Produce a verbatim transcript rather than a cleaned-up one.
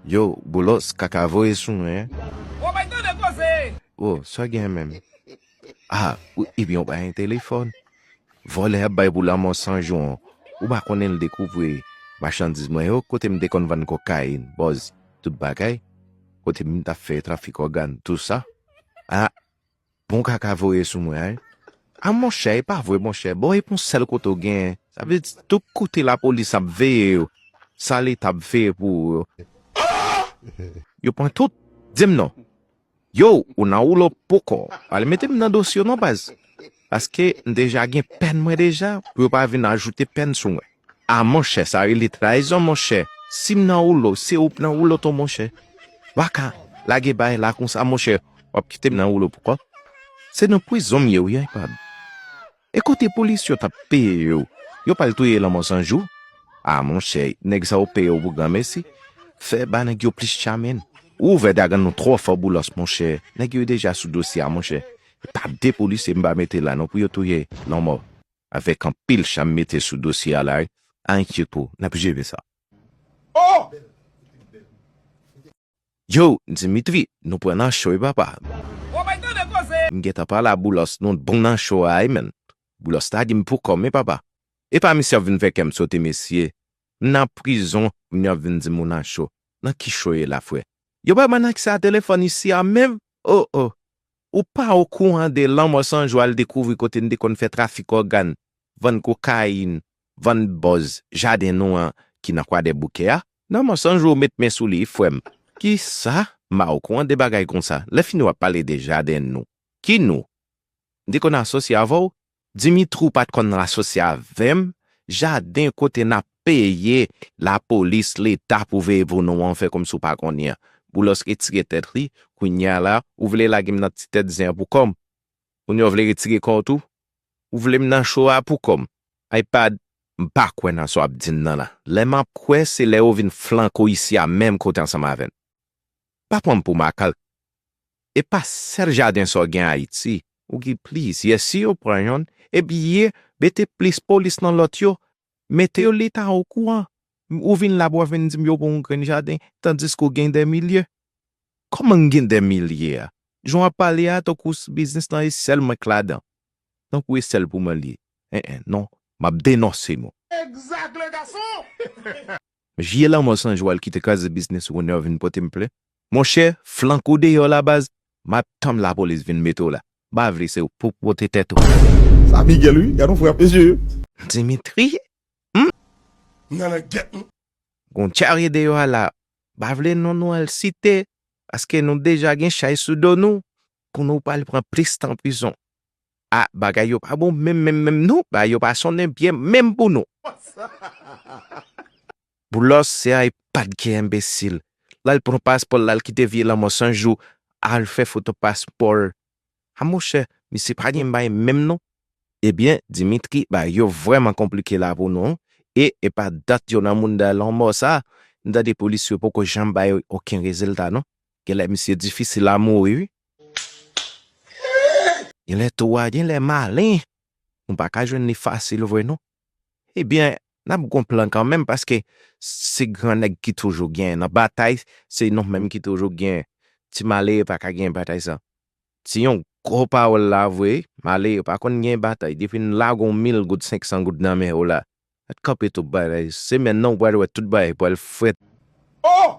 Yo, Boulos, kaka voye sou mwen, en. Ou bay tande koze! Oh, sa gen menm? Ah, ou, ebyen, ou bay yon telefòn. Vòlè ap bay pou lanmò san jou an. Ou pa konnen l dekouvri machandiz mwen yo, kote m te konn vann kokayin, bòz, tout bagay. Kote m t ap fè trafik ògàn, tou sa. Ah, bon kaka voye sou mwen, en. Ah, monchè, e pa vre, monchè. Bon, e pou yon sèl kote w gen. Sa vle di, tout kote lapolis ap veye yo, sa Leta ap veye pou ou yo. Yo pran tout. Di m non. Yo, ou nan woulo poko. Al mete m nan dosye w non, baz. Paske m deja gen pèn mwen deja, pou yo pa vin ajoute pèn sou mwen. Ah, monchè, sa rele trayizon, monchè. Si m nan woulo, se ou k nan woulo tou, monchè. W a ka lage bagay la konsa, monchè. W ap kite m nan woulo poukò? Se nan prizon m ye, wi, iPad. E kote polis yo t ap peye yo? Yo pral touye lanmò san jou? Ah, monchè, nèg sa yo peye yo pou granmesi. Fè ba nèg yo plis cha, menn. Ou ouvè dagan nou twò fò, Boulos, monchè. Nèg yo deja sou dosye a, monchè. Pa de polisye m pa mete la non pou yo touye lanmò. Avèk anpil cha m mete sou dosye a la, wi. Pa enkyete w, n ap jere sa. Oh! Yo, Dimitri, nou pran nan cho, wi, papa. Ou bay tande koze! M gentan pale a Boulos, nou bon nan cho a, wi, menn. Boulos lage m pou kò m, wi, papa. E pa misye ap vin fè kè m sote, mesye. M nan prizon, moun yo ap vin di m ou nan cho. Nan ki cho ye la, frè? Yo pa ban nan ki sa telefòn isi a menm? Oh, oh. Ou pa okouran de lanmò san jou al dekouvri kote n te konn fè trafik ògàn, vann kokayin, vann bòz, jaden nou an ki nan Kwadèboukè a? Lanmò san jou met men sou li, frè m. Kisa? M pa okouran de bagay konsa. Lè fini w ap pale de jaden nou. Ki nou? M te konn asosye avè w? Dimitri, ou pa t konn asosye avè m? Jaden kote n ap peye lapolis, Leta pou veye pou nou an, fè kòmsi w pa konnen an. Boulos retire tèt li, kounye a la, ou vle lage m nan ti tèt zen an pou kò m? Kounye a w vle retire kò w tou? Ou vle m nan cho a pou kò m? iPad, m pa kwè nan sa w ap di m nan la. Lè m ap kwè, se lè yo vin flanke w isi a menm kote ansanm avè n. Pa pran m pou makak. E pa sèl jaden sa w gen Ayiti. Ou gen plizyè. Si yo pran yonn, epi ye, mete plis polis nan lòt yo, mete yo Leta okouran. Ou vin la pou w ap vin di m yo pran yon grenn jaden, tandiske w gen dè milye. Kòman m gen dè milye a? Jan w ap pale a, tankou s-, biznis lan e sèl mwen k ladan. Tankou e sèl pou mwen li ye. En, en, non, m ap denonse nou. Exact, le garçon! Vye lanmò san jou al kite kraze biznis ou kounye a w vin pote m plent. Monchè, flanke w deyò la baz, m ap tann lapolis vin mete w la. M pa vle se ou pou pote tèt ou. Sa Miguel wi, gad yon frè mesye. Dimitri? Nan nan gèt nou. Gon dyare deyò a la. M pa vle non nou al site, paske nou deja gen chay sou do nou, pou nou pral pran plis tan prizon. Ah, bagay yo pa bon menm, menm, menm non, bagay yo pa sonnen byen menm pou nou. Boulos se a iPad ki enbesil. L al pran paspò l, l al kite vye lanmò san jou, al fè foto paspò l. A monchè, misye pa gen bay menm non. Ebyen, Dimitri, bagay yo vrèman konplike la pou nou. E, e pa dat yo nan mounda lanmò sa, m tande polis yo poko janm bay okenn rezilta non. Genlè misye difisil a mouri wi. Genlè tou a, genlè malen. Nou pa ka jwenn li fasil vre non. Ebyen, n ap gon plan kanmenm paske se gran nèg ki toujou genyen nan batay, se nou menm ki toujou genyen. Ti malere pa ka genyen batay sa. Ti yon gwo pawòl la vre, malere pa konn genyen batay. Depi n lage yon mil goud, senk san goud nan men w la, mèt kanpe tout bagay. Semèn nan, ou pral wè tout bagay pral frèt. Oh!